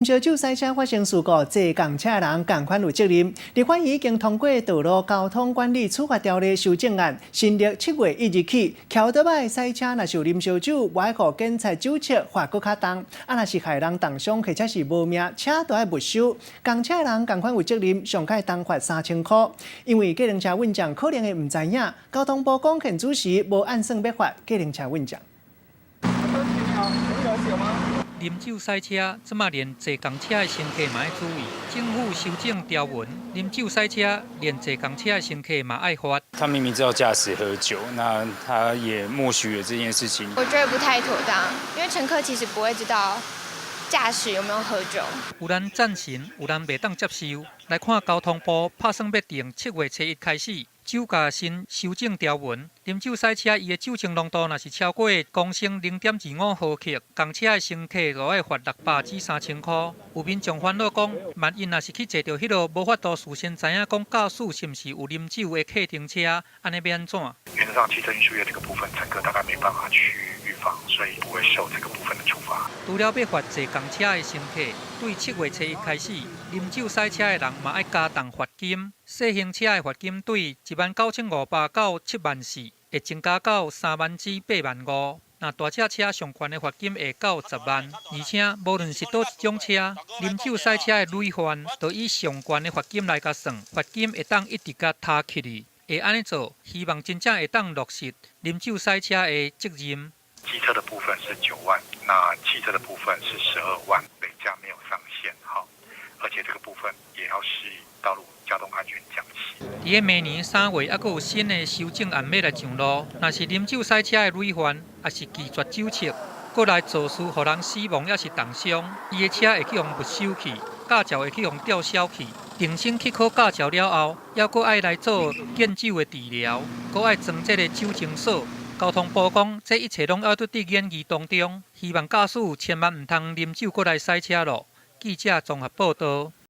燒酒駛車發生事故，坐共車人仝款有責任。立法院已經通過道路交通管理處罰條例修正案，新曆7月1日起，騎歐多擺駛車若是有啉燒酒，會予檢測酒測罰閣較重。啊，若是害人重傷或者是無命，車都愛沒收。仝車人仝款有責任，上蓋當罰3000箍。因為計程車運將可能會毋知影，交通部講現主時無按算欲罰計程車運將。啉酒駛車，這馬連坐共車的乘客嘛愛注意。政府修正條文，啉酒駛車連坐共車的乘客嘛愛罰。他明明知道駕駛喝酒，那他也默許了這件事情。我覺得不太妥當，因為乘客其實不會知道駕駛有沒有喝酒。有人贊成，有人袂當接受。來看交通部拍算欲定7月初一開始，酒駕新修正條文，啉酒駛車，伊的酒精濃度若是超過公升0.25毫克，仝車的乘客就愛罰600至3000箍。有民眾煩惱講，萬一若是去坐著彼个無法度事先知影講駕駛是毋是有啉酒的客程車，按呢欲按怎？原則上，汽車運輸業這個部分，乘客大概沒辦法去預防，所以不會受這個部分的處罰。除了欲罰坐仝車的乘客，對7月初一開始，啉酒駛車的人嘛愛加重罰金。細型車的罰金對19,500到74,000，會增加到3萬至8萬5。若大隻車上懸的罰金會到10萬。而且無論是佗一種車，啉酒駛車的累犯，就以上懸的罰金來共算，罰金會當一直共拖起去。會按呢做，希望真正會當落實啉酒駛車的責任。機車的部分是9萬，那汽車的部分是12萬，累加沒有上限，好，而且這個部分也要施以道路交通安全獎金。佇个明年3月，猶閣有新的修正案欲來上路。若是啉酒駛車的累犯，抑是拒絕酒測，閣來肇事予人死亡，抑是重傷，伊的車會去予沒收去，駕照會去予吊銷去。重新去考駕照了後，猶閣愛來做檢酒的治療，閣愛裝這个酒精鎖。交通部講，這一切攏猶閣佇研議當中，希望駕駛千萬毋通啉酒閣來駛車囉。記者綜合報道。